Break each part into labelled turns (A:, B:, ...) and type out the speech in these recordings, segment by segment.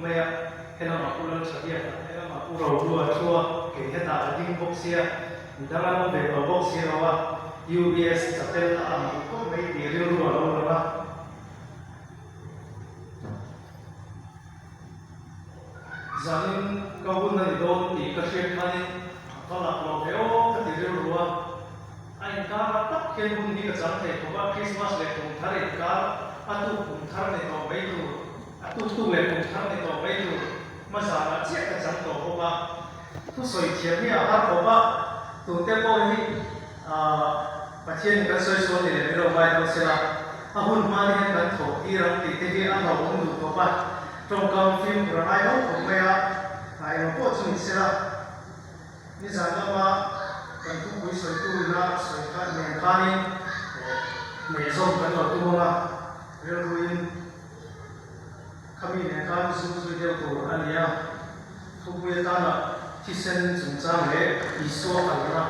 A: mai a, helamah Pu Lalthabiaka, helamah Pu Rohlua a thu a, kei hetah a ding bawk sia, midang an awm ve tawh bawk si lo a, UBS chapel a ang duh khawp mai tih rilru a lo lang a. Zanin ka hun a ni dawn tih ka hriat khanin a va lak lo ve aw ka ti rilru a, a inkar ah tak hian hun hi ka chang thei khawp a, Christmas leh kum thar inkar a tuk kum thar ni tawh mai tur, a tuk tuk leh kum thar ni tawh mai tur hma zanah chiah ka chang tawh bawk a, thusawi thiam hi a har khawp a, tute pawh hi aah. Pathianin kan sawi sual ni leh min lo ngai dawn sela, a hun hma ni hian kan thawh tir ang tih te hi a hlauhawm duh khawp a, tawngkam fimkhur a ngai lo khawp mai a, engmaw pawh chu ni sela, nizan lama kan thupui sawitu ina a sawi kha nen khanin neihzawm kan lo tum ang a, rilruin khami nen khan zu zui deuh tur a ni a, thupui atana thisen chungchang leh Isua kalna.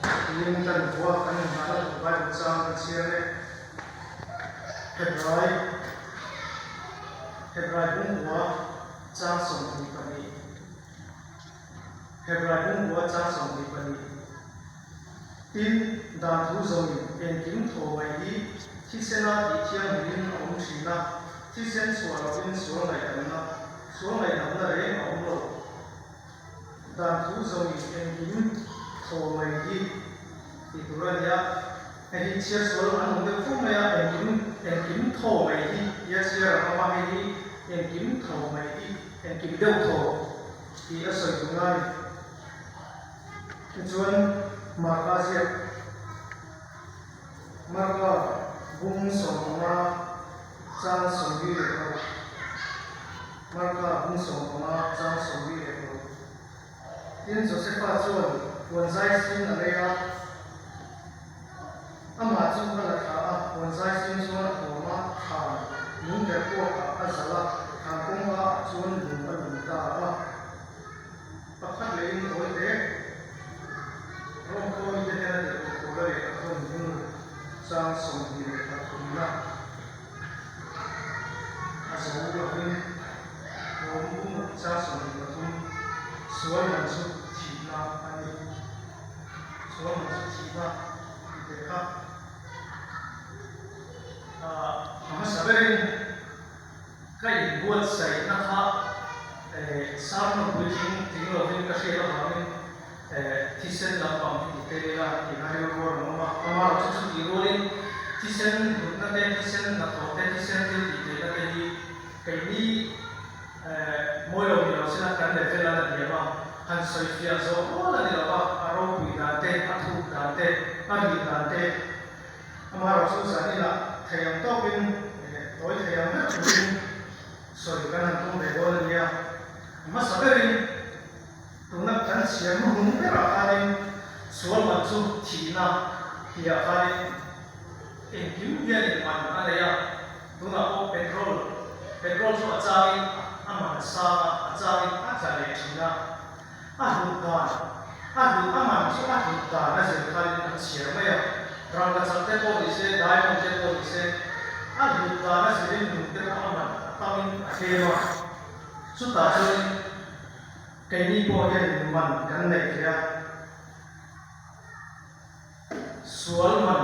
A: Tiin kan khua kan inhmahna tur Bible chang kan chhiar e. Hebrai Hebrai bungkua chang 22 Hebrai bungkua chang 22 Tin, dan thu zawmin engkim thaw mai hi thisena tih thianghlimin a awm thin a, thisen chhuah lovin sual ngaihdamna sual ngaihdamna reng a awm lo. Dan thu zawng in engkim thaw mai hi tih tur a ni a, hei hi chhiar sual an awm deuh fo mai a, engkim engkim thaw mai hi tia chhiar ang awm a, hei hi engkim thaw mai hi engkim deuh thaw tih a sawi duhna a ni. Tichuan Marka ziak Marka bung 15 chang 26. Marka bung 15 chang 26. Tin, Josefa chuan puan zai sin a lei a, amah chu a la thla a, puan zai sin chuan a tuam a, thlan lung ber puakah a zalh a, thlan kawngka ah chuan lung a lum ta a. Pakhat lehin awi te, Rom khawi te hian a tirhkoh Paula lehkha thawn hnu chang 23 na a zo lovin Rom bung chang 23 sual man chu thihna a ni. Sual man chu thihna tih te kha a hmasa berin Ka inbuatsaihna kha sermon puitling tling lovin ka hriat avangin thisen lampang hi ti te ila tih a rilru a rawn awm a. Amaherawhchu chu tih rualin thisen hlutna te, thisen hnathawh te, thisen thil tih theihna te hi keini mawi lo ni lo sela kan level a la hniam a, han sawi fiah zawh rual a ni lo va, a ropui dan te, a thuk dan te, a rih dan te, Amaherawhchu zan inah thei ang tawkin tawi thei ang ber turin sawi kan han tum ve dawn a nia. A hmasa berin tuna kan chhiar hnuhnung berah khanin sual man chu thihna tihah khanin engkim hian inman a nei a, tunah pawh petrol, petrol chu a changin a man sang a, a changin a tla leh thin a. A hlut dan, a hlut a man chu a hlut dan a zir khanin an chhiar mai a, rangkachak te pawh ni se, diamond te pawh ni se, a hlut dan a zirin lung te pawh a man a tamin a tlem a, chutah chuanin keini pawh hianin man kan neih ve a. Sual man,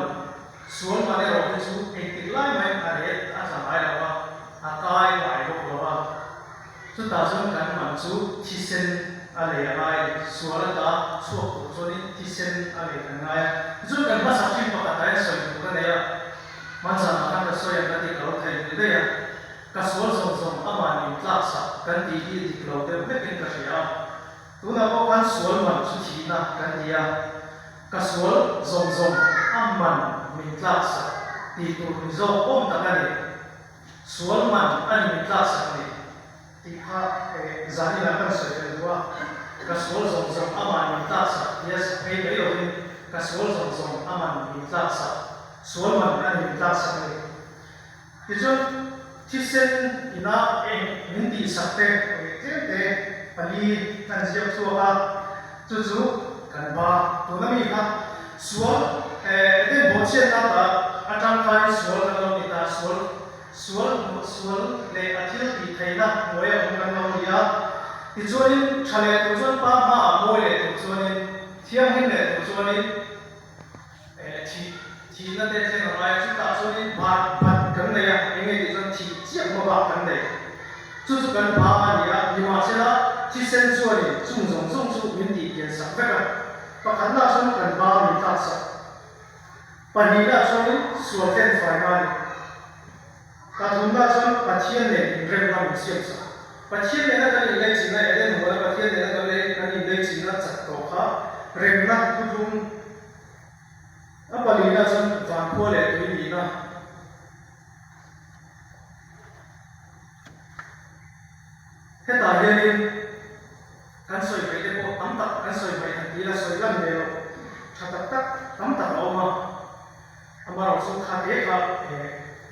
A: sual man erawh hi chu engtik lai maiin a ret a tla ngai lo va, a kai ngai bawk lo va. Chutah chuan kan man chu thisen a lei a ngai a ni. Sual ata chhuak tur chuanin thisen a lei kan ngai a. Tichuan kan hmasa thin pakhatah hian sawi tur ka nei a, hmanzanah khan ka sawi ang ka tih ka lo thei hmel daih a. Ka sual zawng zawng amah min tlaksak kan tih hi dik lo deuh hlekin ka hria a. Tunah pawh khan sual man chu thihna kan ti a, ka sual zawng zawng a man min tlak sak tih tur ni zawk awm tak a ni. Sual man a ni min tlak sak ni tih kha zan inah kan sawi fel duh a, ka sual zawng zawng a man min tlak sak tia sak phei mai lovin ka sual zawng zawng a man min tlak sak, sual man a ni min tlak sak ni. Tichuan, thisen ina eng min tihsak te leh tlem te pali kan ziak chhuak a, chu chu kan ba tuna mi kha sual Eden bawhchhiatna ta atang khanin sual kan lo ni ta, sual Sual hmuh sual leh a thil tih theihna hnuaia awm kan lo ni a. Tichuanin, tha leh tur chuan Pa hmaah mawi leh tur chuanin, thianghlim leh tur chuanin thih thihna te thleng a ngai a. Chutah chuanin bat bat kan nei a, eng nge tih chuan thih chiah hma bak kan nei. Chu chu kan ba a ni a, nimahsela thisen chuanin chung zawng zawng chu min tih kian sak vek a. Pakhatna chuan kan ba min tlak sak. Pahnihna chuanin sual tlen faina a ni. Pathumna chuan Pathian nen inremna min siam sak. Pathian nena kan inleichina, Eden huana Pathian nena kan lei kan inleichina chak tawh kha remna thuthlung. A palihna chuan vankhua leh tui nihna. Hetah hianin kan sawi hmaih te pawh tam tak kan sawi hmaih han ti ila sawi lan ve loh tha tak tak tam tak a awm a. Amaherawh chu kha te kha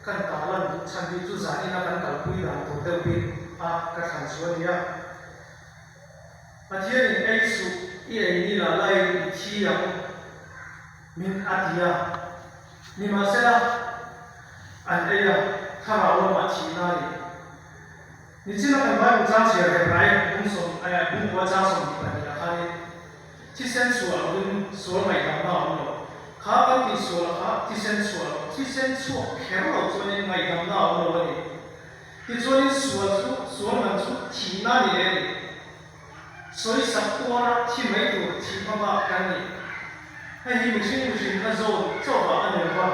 A: kan tah lan duh chhan bik chu zan ina kan kalpui dan tur deuh bik a ka thlan chu a nia. Pathianin ei suh i ei ni la laiin i thi ang min a ti a. Nimahsela, an ei a, thlarau lamah thihna a ni. Nichina kan Bible chang chhiar Hebrai bung sawm eh bungkua chang 22 ah khanin thisen chhuah lovin sual ngaihdamna a awm lo. Kha kan tih sual kha thisen chhuah loh, thisen chhuak kher lo chuanin ngaihdamna a awm lo a ni. Tichuanin sual chu sual man chu thihna a ni leh a ni. Sawisak tuara thi mai tur thih hmabak kan ni. Hei hi mihring mihrinna zawn chauhah a ni lova,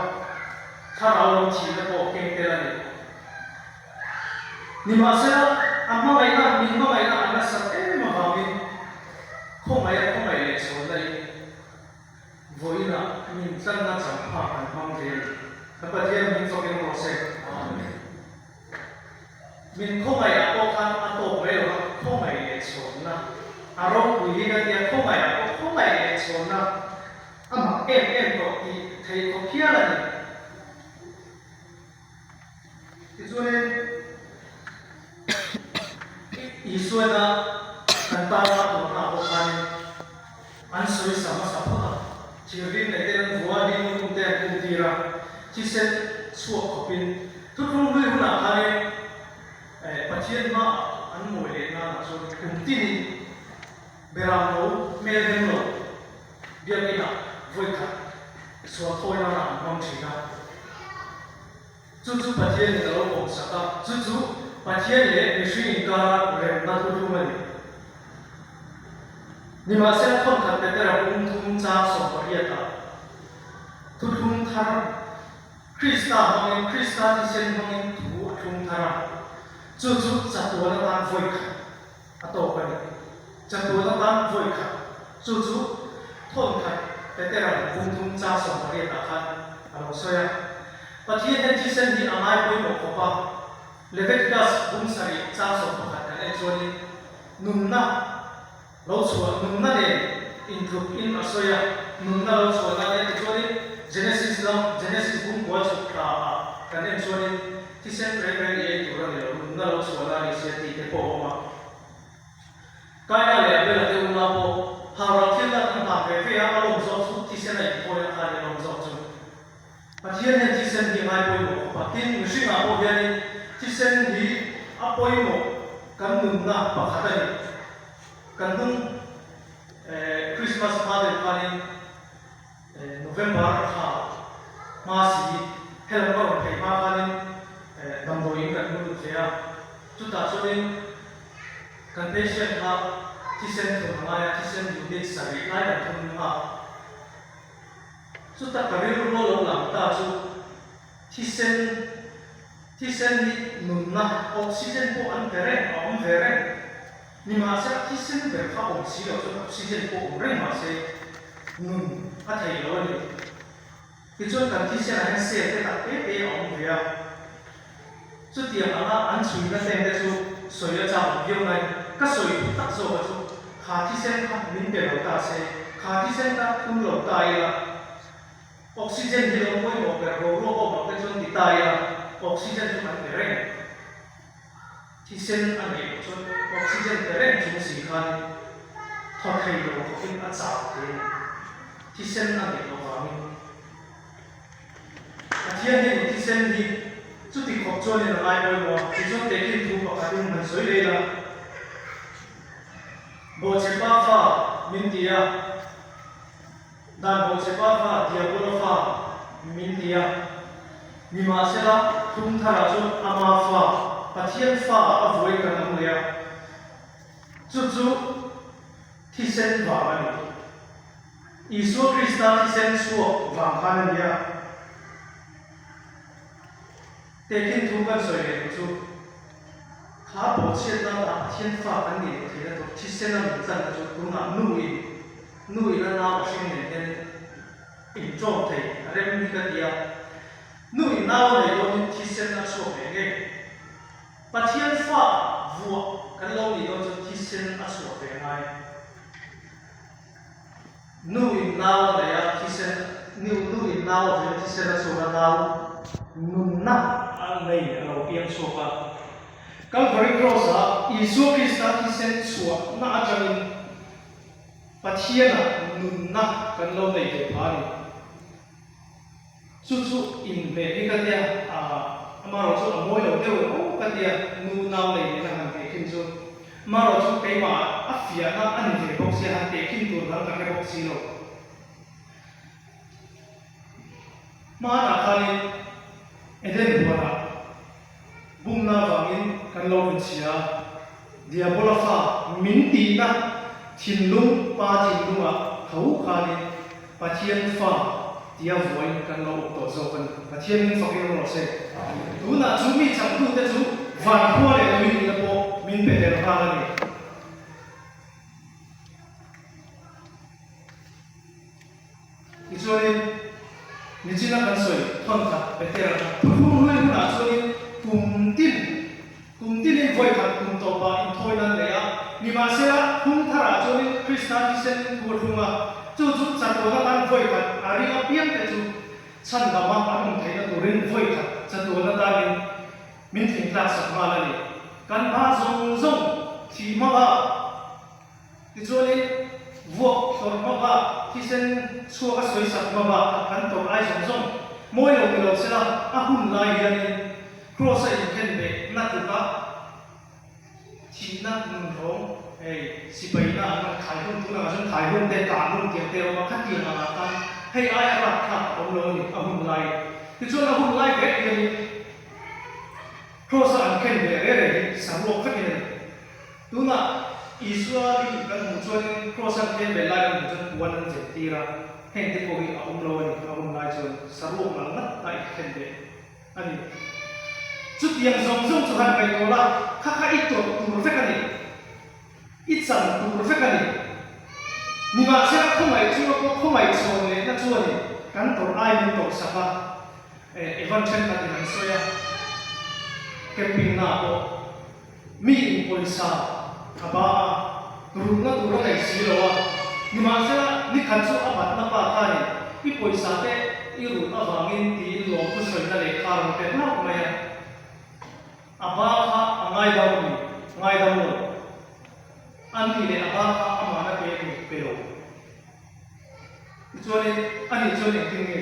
A: thlarau lam thihna pawh keng tel a ni. Nimahsela, a hmangaihna, min hmangaihna a nasat em avangin khawngaih a khawngaih leh chhawnna in vawiinah min tlanna changpha kan hmang ve a ni. Kan Pathian min fakin rawh se. Amen. Min khawngaih ah pawh khan a tawk mai lo a, khawngaih leh chhawnna a ropui hi ka tia, khawngaih ah pawh khawngaih leh chhawnna a mak em em tawh tih theih khawp hial a ni. Tichuanin Isuana kan tana tuarna ah pawh khanin an sawisa hmasa phawt a, thirhlim leh ten an vua a, hlim lukhum te an kum tir a, thisen chhuak khawpin thuthlung hlui hunah khanin Pathian hmaah an mawi leh nanah chuan kum tinin beram lo hmel hem lo biakinah vawikhat sual thawi nanah an hmang thin a. Chu chu Pathianin a lo pawmsak a, chu chu Pathian leh mihring inkara remna thuthlung a ni. Nimahsela thawnkhat Petera bung thum chang 18 ah thuthlung thar Krista hmangin, Krista thisen hmangin thu a thlung thar a, chu chu chatuan atan vawi khat a tawk a ni. Chatuan atan vawi khat, chu chu thawnkhat Petera bung thum chang 18 ah khan a lo sawi a. Pathian hian thisen hi a ngai pawimawh khawp a, Leviticus bung sarih chang 11 kan en chuanin nunna lo chhuah nunna nen intluk in a sawi a, nunna lo chhuahna nen tichuanin Genesis lam Genesis bung kua chhuk thla ah kan en chuanin thisen reng reng i ei tur a ni lo, nunna lo chhuahna a ni sia tih te pawh a awm a. Kaina leh Abela te unau pawh haural thil lak an hlan ve ve a, a lawm zawk chu thisen a inthawina kha a ni a lawm zawk chu. Pathian hian thisen hi a ngai pawimawh khawp a, tin mihringah pawh hianin thisen hi a pawimawh kan nunna pakhat a ni. Kan hnung Christmas hma deuh khanin November thla hma si helam ka rawn phei hma khanin damdawiin kan hmu lut ve a, chutah chuanin kan patient kha thisen thun a ngai a, thisen unit sarih lai kan thun nghak. Chuta ka rilru a lo lang ta chu thisen, thisen hi nunna, oxygen pawh an pe reng, a awm ve reng. Nimahsela thisen ber kha awm si lo chuan oxygen pawh awm reng mahse nun a thei lo a ni. Tichuan kan thisenah hian cell te tak te te a awm ve a. Chutiang anga an chhuina teng te chu sawi a chak viau mai. Ka sawi duh tak zawk a chu, kha thisen kha min pe lo ta se, kha thisen kha thun lo ta ila, oxygen hi lo pawimawh ber boruak awm ang te chuan ti ta ila, oxygen chu kan pe reng. Thisen a neih loh chuan oxygen pe reng chung si khan thaw thei lo khawpin a chau thei a ni. Thisen a neih loh vangin. Pathian hian thisen hi. Chuti khawp chuanin a ngai pawimawh a, tichuan tehkhin thu pakhatin han sawi leh ila. Bawhchhepa fa min ti a, dan bawhchhepa fa Diabola fa min ti a, nimahsela Thlum tharah chuan ama fa, Pathian fa a vuai kan awm leh a, chu chu thisen vang a ni. Isua Krista thisen chhuak vang khan a ni a. Tehkhin thu kan sawi leh duh chu, kha bawhchhiatna atah Pathian fa kan nih leh theihna tur thisena min tlanna chu tunah nu in, nu in a nau a hring nen hian inṭawm thei a rem hi ka ti a. Nu in nau a nei dawnin thisen a chhuak ve ngei. Pathian fa vuah kan lo nih dawn chuan thisen a chhuah ve ngai. Nu in nau a nei a, thisen, nu nu in nau a veng thisen a chhuak a, nau nunna a nei a lo piang chhuak a. Calvary Cross ah Isua Krista thisen chhuahna atangin Pathianah nunna kan lo nei ve phah a ni. Chu chu inhmeh hi ka tia, amaherawh chu a mawi lo deuh em aw ka tia, nu nau nei nena han tehkhin chu. Amaherawh chu keimah a fiahna a ni ve bawk sia, han tehkhin tur dang ka hre bawk si lo. Hmanah khanin Eden huanah bumna avangin kan lo inchhia a, Diabola fa min tihna thinlung pa thinlungah tho khanin Pathian fa tia vuain kan lo awm tawh zawk a ni. Pathian min fakin awm rawh se. Tunah chu mi changtute chu van khua leh tui nihna pawh min pe tel nghal a ni. Tichuanin, nichina kan sawi thawn khat Petera kha thuthlung hlui hunah chuanin kum tin, kum tinin vawi khat kum tawpah inthawi nan nei a, nimahsela phung tharah chuanin Krista thisen thu a thlung a, chu chu chatuan atan vawi khat a ring apiang te chu chhandama an awm theihna turin vawi khat chatuan atanin min thlingtlak sak nghal a ni. Kan hma zawng zawng thih hmabak. Tichuanin, vuak hlawrh hma bak, thisen chhuak a sawi sak hma bak kha kan tawrh ai zawng zawng mawi lo ti lo sela, a hun lai hianin Kraws a inkhen beh na tluka thihna nunrawng, hei sipaina an rawn khai hun, tunah chuan khai hun te, kah hun tiang te a awm a, khatiang angah khan hei aia rapthlak a awm lo a ni a hun laiin. Tichuan a hun lai vek hianin Kraws a an khen beh reh reh hi saruak vekin a ni. Tunah Isua lim kan hmuh chuanin Kraws an khen beh lai kan hmuh chuan puan an zen tir a, heng te pawh hi a awm lo a ni, a hun lai chuan saruak ngal ngat a inkhen beh a ni. Chutiang zawng zawng chu han ngaihtuah la, kha kha i tawrh tur vek a ni, i chan tur vek a ni. Nimahsela khawngaih chunga pawh khawngaih chhawn lehna chuanin kan tawrh ai min tawrh sak a. Evan thenkhatin an sawi a, camping naah pawh mi in pawisa a ba a, rulhna tur a nei si lo a, nimahsela nikhat chu a batna pa khanin i pawisa te i rulh avangin tiin lawmthu sawina lehkha a rawn pe hlauh mai a, a ba kha a ngaidam a ni, ngaidam lo, a ni leh a ba kha amahna pe a ni, pe lo. Tichuanin, ani chuan engtin nge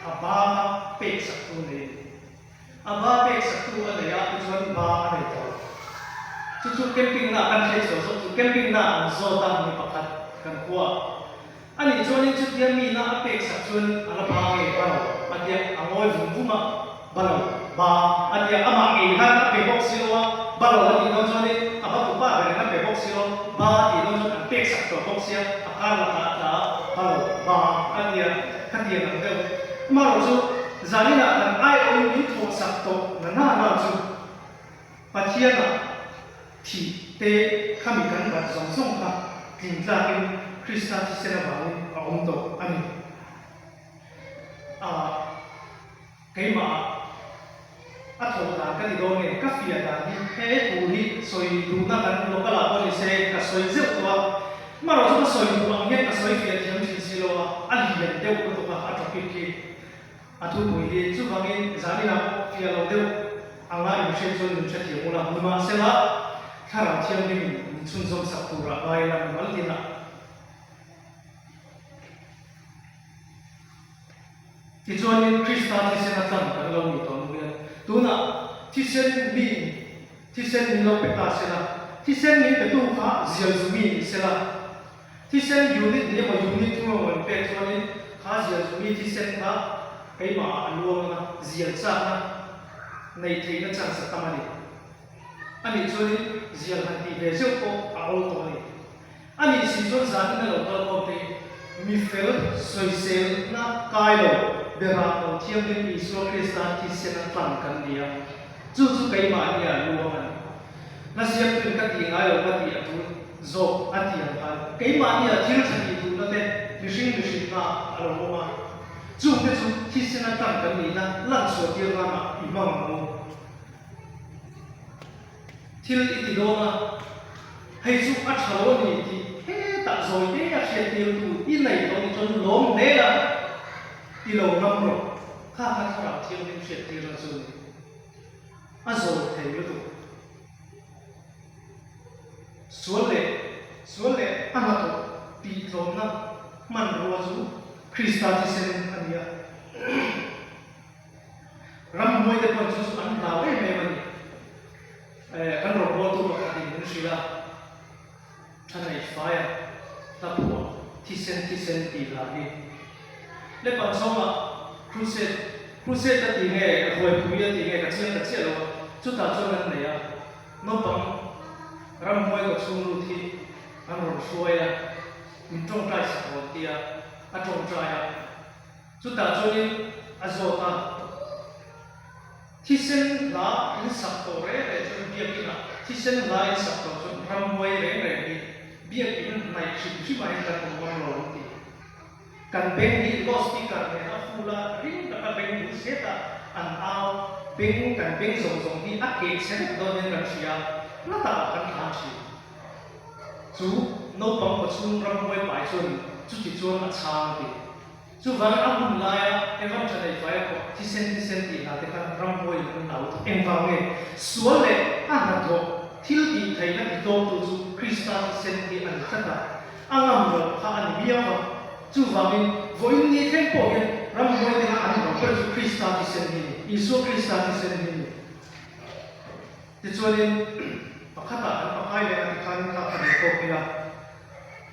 A: a ba kha pek saktu a nei a ni? A ba pek saktu a nei a, tichuan ba a nei ta lo. Chu chu camping na kan hriat chhuah zawk chu camping na an zawt a mi pakhat kan khua. Ani chuanin chutia mi na a pek sak chuan a la ba nge ba lo a tia, a ngawi vum vum a, ba lo, ba a tia, amah ngei khan a pe bawk si lo a, ba lo a tih dawn chuanin a va tupa berin a pe bawk si lo, ba a tih dawn chuan an pek sak tawh bawk sia, a kar lakah a tla a, ba lo, ba a tia, khatiang ang deuh. Amaherawhchu, zaninah kan aiawhin min thawh sak tawh na na na chu Pathianah thih te khami kan bat zawng zawng kha tling tlakin Krista thisen avangin a awm tawh a ni. A. Keimah a thawh dan ka ti dawn nge, ka fiah dan hi he thu hi sawi duhna kan local ah pawh ni se ka sawi zeuh tawh a, amaherawh chu ka sawi duh ang hian ka sawi fiah thiam thin si lo a, a lian deuh lutuk a a topic hi a thupui hi chuvangin zaninah pawh fiah lo deuh anga inhriat chuan min hrethiam ula, nimahsela thlarau thianghlimin min chhunzawm sak turah ngai ila mimal tinah. Tichuanin Krista thisen a tlan kan lo ni tawh hnu hian. Tunah thisen mi thisen min lo pe ta sela, thisen min petu kha zial zu mi ni sela, thisen unit ni emaw unit thum emaw min pek chuanin kha zial zu mi thisen kha keimahah a luang anga zial chakna nei theihna chance a tam a ni. A nih chuanin zial han tih ve zeuh pawh a awl tawh a ni. A nih si chuan zanin a lo kal khawm te hi mi fel sawiselna kai lo berah lo thianghlim Isua Krista thisena tlang kan ni a, chu chu keimahni ah luang a ni. Hla siamtuin ka tih ngai lo ka tih a tul zawk a tih ang khan keimahni ah thil tha tih duhna te mihring mihrinna a lo awm a, chungte chu thisena tlang kan nihna lanchhuah tir nana i hmang ang u. Thil i ti dawn a, hei chu a tha lo a ni tih hetah zawi te a hriattirtu i nei tawh ni chuan lawm hle a, i lo ngam rawh. Kha kha thlarau thianghlim hriattirna chu a ni. A zawi thei lutuk. Sual leh sual leh a hnathawk tihtlawmna hmanrua chu Krista thisen a ni a. Ramhnuai te pawhin chu chu an hlau em em a ni. Eh, kan rawngbawltu pakhatin min hrilh a, Thanei faia hla phuah thisen thisen tih hla hi. Le Panchhawngah Crusade, Crusade a ti nge, Ruaipui a ti nge ka chiang ta chiah lo a, chutah chuan an nei a, naupang ramhnuai kaw chhung lut hi an rawn hruai a, min tawngtai sak rawn ti a, a tawngtai a. Chutah chuanin a zawt a, Thisen hla in sak tawh reng reng chuan biakinah thisen hla in sak tawh chuan ramhuai reng reng hi biakin hnaih hrim hrim ah hian kan awm ngam lo an ti. Kan beng hi loudspeaker nena full a ring taka beng bul zet a an au beng kan beng zawng zawng hi a keh chhe vek dawn hian kan hria a, hla takah kan thlan thin. Chu naupang kawchhung ramhuai pai chuan chuti chuan a chhang a ti. Chuvangin a hun laia Evan tha nei faia pawh thisen thisen tih hna te khan ramhuai in an hlau thawk. Engvang nge? Sual leh a hnathawh thil tih theihna ti tlawmtu chu Krista thisen hi a ni tlat a, a ngam loh kha a ni miau va. Chuvangin vawiin ni thleng pawh hian ramhuai te kha an hlau ber chu Krista thisen hi a ni, Isua Krista thisen hi a ni. Tichuanin pakhatah kan pakai leh a tikhan kha ka duh tawk ila,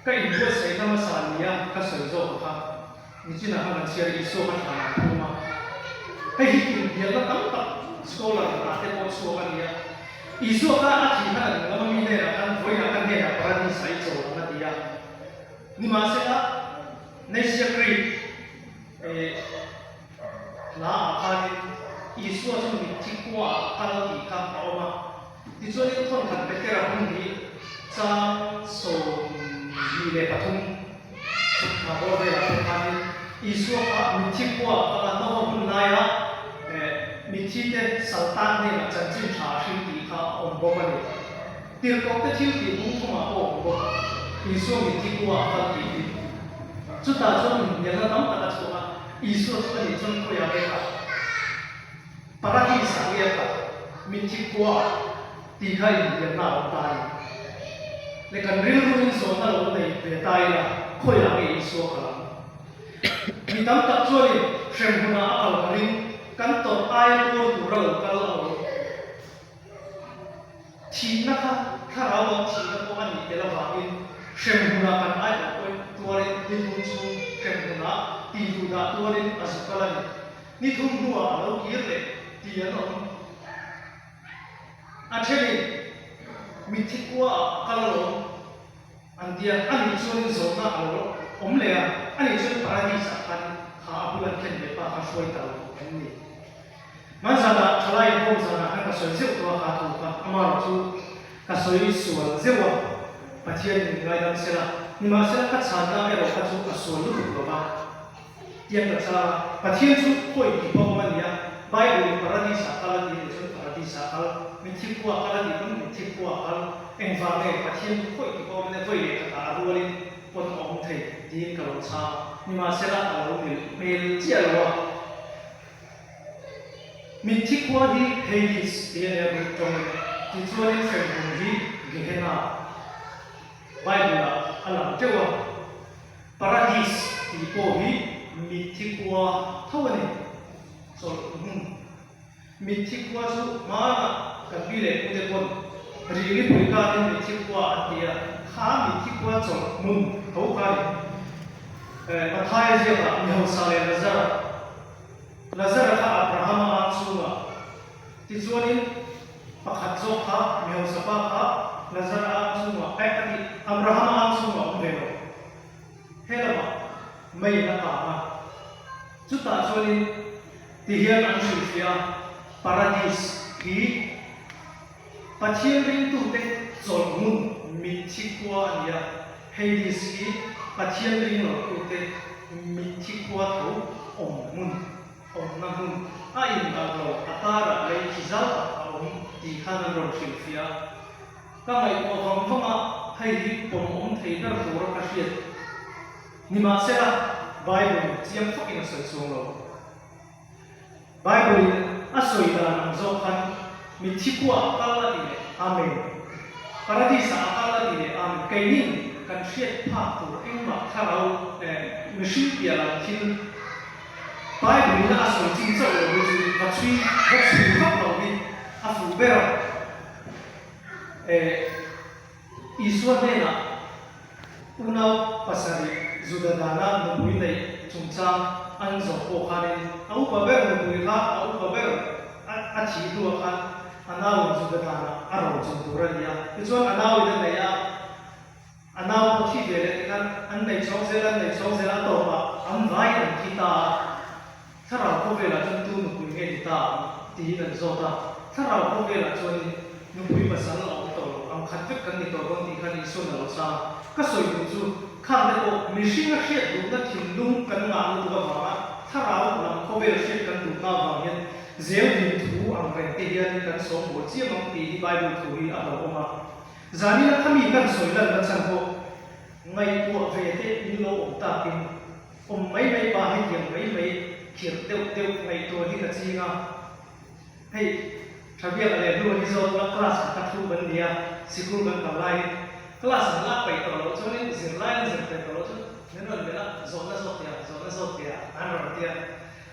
A: ka inbuatsaihna hmasa nia ka sawi zawk kha nichinah khan kan chhiar Isua ka thlan an phum a. Hei hi inhnialna tam tak scholar hna te pawh chhuak a ni a. Isua kha a thih khan a dinglam a mi hnenah khan vawiinah ka hnenah paradis ah i chawl ang a ti a. Nimahsela Nicaea Creed eh Hla ah khanin Isua chu mitthi khua ah kal tih kha a awm a. Tichuanin thawnkhat Petera hun hi chang 23 chhuk thla bawr velah pawh khanin Isua kha mitthi khua ah kal a, Nova hun laia mitthi te saltan hnenah chanchin tha a hrim tih kha a awm bawk a ni. Tirhkoh te thil tih hung thumah pawh a awm bawk. Isua mitthi khua ah kal tih hi. Chutah chuan inhnialna tam tak a chhuak a. Isua chu a nih chuan khawiah nge kal? Paradis ah nge a kal? Mitthi khua ah tih kha inhnialna a awm ta a ni. Le kan rilruin zawhna lo nei ve ta ila, khawiah nge Isua kal ang? Mi tam tak chuanin hremhmunah a kal ka ring, kan tawrh aia tuar tura lo kal a awm. Thihna kha thlarau lam thihna pawh a nih tel avangin hremhmunah kan aiawh pawhin tuarin ni thum chhung hremhmunah tih duh dah tuarin a zu kal a ni. Ni thum hnuah a lo kir leh ti an awm. A thenin mitthi kuaah a kal alawm an tia, a nih chuanin zawhna a lo awm leh a, a nih chuan Paradis-ah khan kha a bul an thlen ve pa kha hruai ta lo em ni? Hmanzanah thalai inkhawm zanah khan ka sawi zeuh tawh a kha thu kha amaherawh chu ka sawi sual zeuh a, Pathian min ngaidam sela, nimahsela ka chhanna erawh kha chu a sual lutuk lo va tiang ka chhang a, Pathian chu khawi tih pawh awm a ni a, Bible in Paradis ah kal a ti nih chuan Paradis ah kal, mitthi khua ah kal a tih pawn mitthi khua ah kal, engvang nge Pathian chu khawi tih pawh awm a nia vawi leh khatah a rualin pawn a awm thei tiin ka lo chhang a, nimahsela a lo mil hmel chiah lo a. Mitthi khua hi Hades tih a nia Greek tawngin, tichuanin hremhmun hi Gehenna, Bible-ah a lang teuh a. Paradis tih pawh hi mitthi khua tho a ni, chawlh hmun. Mitthi khua chu hmanah kan pi leh pute pawn Ringlipui kanin mitthi khua an ti a, kha mitthi khua chawlh hmun tho kha a ni. Mathaia ziakah mi hausa leh Lazara, Lazara kha Abrahama ang chhungah tichuanin pakhat zawk kha mi hausa pa kha Lazara ang chhungah eh ka ti Abrahama ang chhungah a awm ve lo. He lamah meiin a kang a, chutah chuanin tihian an hrilhfiah a, Paradis hi Pathian ringtute chawlh hmun mitthi khua a ni a, Hades hi Pathian ring lotute mitthi khua tho awm hmun, awmna hmun a inkalh lo, a karah lei thi zau tak a awm tih khan an rawn hrilhfiah a. Ka ngaihtuah vang vang a, hei hi pawm awm thei ber tura ka hriat. Nimahsela, Bible chiang fakin a sawi chuang lo. Bible in a sawi dan ang zawk khan mitthi khuaah a kal a ti leh Amen. Paradis ah a kal a ti leh Amen. Keinin kan hriat phak tur engmah thlarau eh mihring piah lam thil Bible in a sawi chin chauh lo hi chu va chhui va chhui vak lo hi a fuh ber a. Eh Isua hnenah unau pasarih Juda dana nupui neih chungchang an zawh pawh khanin a upa ber nupui kha a upa ber a thih hnuah khan a nauin Juda danah a ro chung tur a ni a. Tichuan a nauin a neih a, a nau pawh thi ve leh tikhan an nei chhawng zel a, an nei chhawng zel a, a tawpah an vai an thi ta a. Thlarau khawvelah chuan tu nupui nge ni ta ang? tiin an zawt a. Thlarau khawvelah chuanin nupui pasal a awm tawh lo, ang khat vek kan ni tawh dawn tih khan Isua'n a lo chhang a. Ka sawi duh chu, khang te pawh mihringa hriat duhna thinlung kan ngah lutuk avanga thlarau lam khawvel hriat kan duhna avang hian zel din thu ang reng te hianin kan sawm bawl chiam ang tih hi Bible thu hi a hlauhawm a. Zanina khami kan sawi lanna chhan pawh ngaihtuah ve te in lo awm takin, Awm mai mai pa hetiang mai mai khirh deuh deuh ngaihtuah hi ka ching a, hei Thabiak leh hnu hi zawk la class kha ka thu kan nia, sikul kan kal laiin class an lak peih tawh loh chuanin zirlai an zir peih tawh loh chuan min rawn melh a, zawhna zawt tia, zawhna zawt tia an rawn ti a,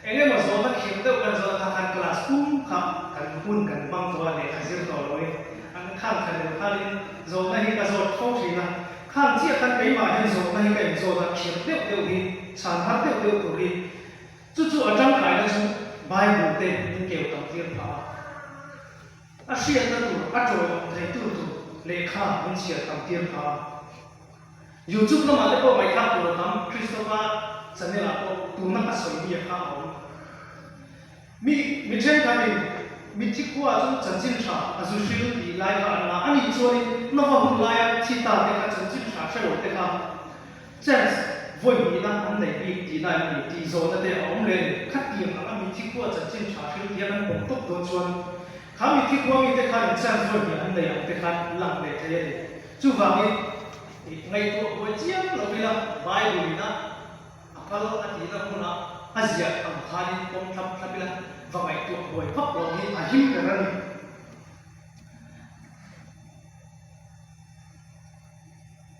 A: eng emaw zawhna khirh deuh kan zawh kha khan class pum kha kan hun kan hmang tawh a, lehkha zir tawh loin an khang kha deuh khanin zawhna hi ka zawt fo thin a. Khang chiah khan keimah hian zawhna hi ka inzawt a, khirh deuh deuh hi, chhan har deuh deuh tur hi, chu chu a tangkaina chu Bible te min keu tam tir phah a, a hriatna tur, a tawiawm thei tur tur lehkha min chhiar tam tir phah a. YouTube lamah te pawh ngaihthlak tur a tam, Christopher channel ah pawh tuna ka sawi mi a kha a awm. Mi mi thenkhatin mitthi khuaah chuan chanchin tha a zu hril tih lai kha an la. A nih chuanin Nova hun laia thi ta te kha chanchin tha hre lo te kha chance vawi hnihna an nei bik tihna em ni tih zawhna te a awm leh a ni. Khatiang anga mitthi khua chanchin tha hril tia kan pawm tawp dawn chuan kha mitthi khua mite khanin chance vawi hnih an nei ang te khan lang leh thei a ni. Chuvangin ngaihtuah buai chiam lo ila Bible ina A kal a tihna hmunah a ziah ang khanin pawm thlap thlap ila va ngaihtuah buai vak lo hi a him ber a ni.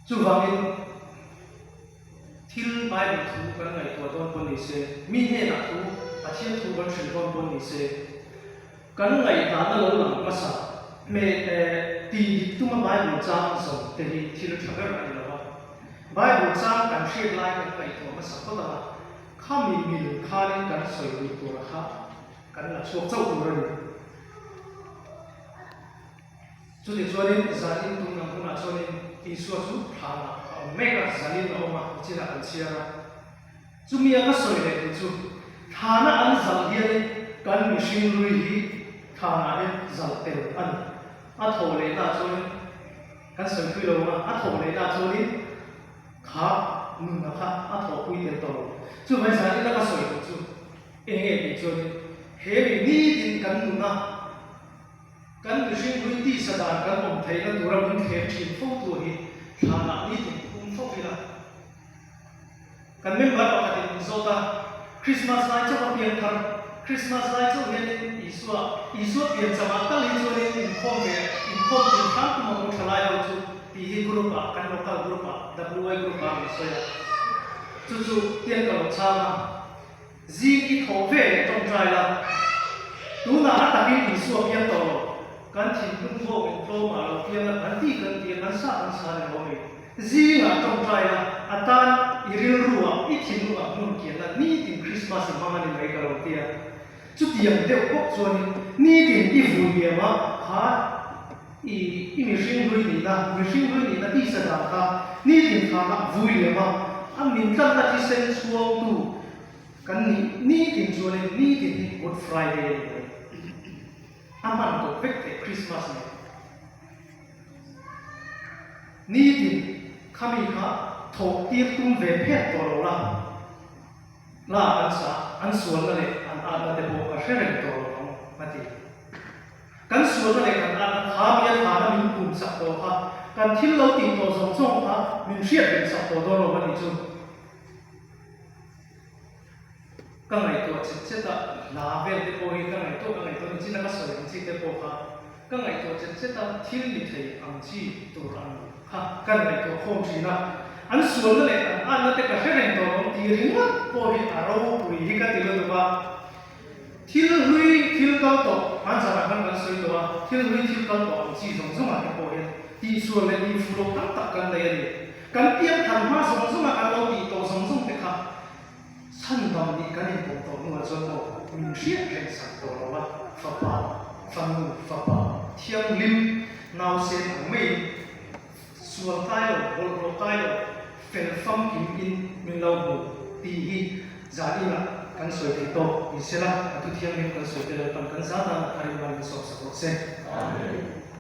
A: Chuvangin thil Bible thu kan ngaihtuah dawn pawh ni se, mi hnenah thu, Pathian thu kan hrilh dawn pawh ni se, kan ngaihdanna lo lang hmasa hmeh eh tih dik tuma Bible chang zawm te hi thil tha ber a ni lo a. Bible chang kan hriat lai kan ngaihtuah hmasa phawt ang a, khami mil khanin kan sawi duh tur kha kan la chhuak chauh tur a ni. Chutih chuanin zanin tum lam hunah chuanin Isua chu thlanah a awm mek a, zanin a awm a, nichinah kan chhiar a. Chumia ka sawi leh duh chu thlana an zalh hianin kan mihring lui hi thlanah hian zalh tel a ni. A thawh lehnaah chuanin Kan sawi pui lo ang a, a thawh leh na chuanin kha nunna kha a thawhpui tel tawh lo. Chuvangin zan ina ka sawi duh chu eng nge tih chuanin he mi nitin kan nuna kan mihring hlui tisa dan kan awm theihna tura min thlem thin fo tu hi thlanah nitin phum fo ila. Kan member pakhatin min zawt a, Christmas lai chauh a piang thar, Christmas lai chauh hianin Isua, Isua pian chamah tal hi chuanin inkhawm ve, inkhawm tin hram tum ang u thalai ho chu tih hi group ah, kan local group ah, WA group ah min sawi a. Chu chu tiang ka lo chhang a, zing i thawh ve leh tawngtai la. Tunah a takin Isua piang tawh lo. Kan thinlung vawngin tlawmah lo piang a kan ti kan ti a, kan sa kan sa ni lo mai. Zingah tawngtai la, a tan i rilruah i thinlungah hmun kianna nitin Krismas i hmang a ni mai ka lo ti a. Chutiang deuh bawk chuanin nitin i vui liam a, kha i i mihring hlui nihna, mihring hlui nihna tisa dan kha nitin thana vui liam a, a min tlanna thisen chhuangtu kan nih nitin chuanin nitin hi Good Friday a ni mai. A hman tawp vek theih Krismas nen. Nitin khami kha thawh tir tum ve phet tawh lo la, la an sa, an sualna leh an atna te pawh ka hre reng tawh lo ang a ti. Kan sualna leh kan atna kha mi a thana min pum sak tawh kha, kan thil lo tih tawh zawng zawng kha min hriat reng sak tawh dawn lo a nih chu. Ka ngaihtuah chet chet a, hla vel te pawh hi ka ngaihtuah ka ngaihtuah ni chin a ka sawi ang chi te pawh kha ka ngaihtuah chet chet a, thil ni thei ang chi tur ang kha ka ngaihtuah khawm thin a, an sualna leh an anna te ka hre reng tawh lo tih ringawt pawh hi a ropui hi ka ti lutuk a, thil hlui thil kal tawh hmanzanah khan kan sawi tawh a, thil hlui thil kal tawh ang chi zawng zawngah te pawh hian tihsual leh tihfuh loh tam tak kan nei a ni. Kan piangthar hma zawng zawnga kan lo tih tawh zawng zawng te kha chhandam nih kan inpawm tawh hnuah chuan aw min hriat reng sak tawh lo a, fapa, fanu, fapa thianghlim nausen ang maiin sual kai lo, bawlhhlawh kai lo, fel famkim in min lo hmu tih hi zan inah kan sawi thei tawk ni sela, a thu thianghlim kan sawi te Lalpan kan zat a, a rinman min sawmsak rawh se. Amen.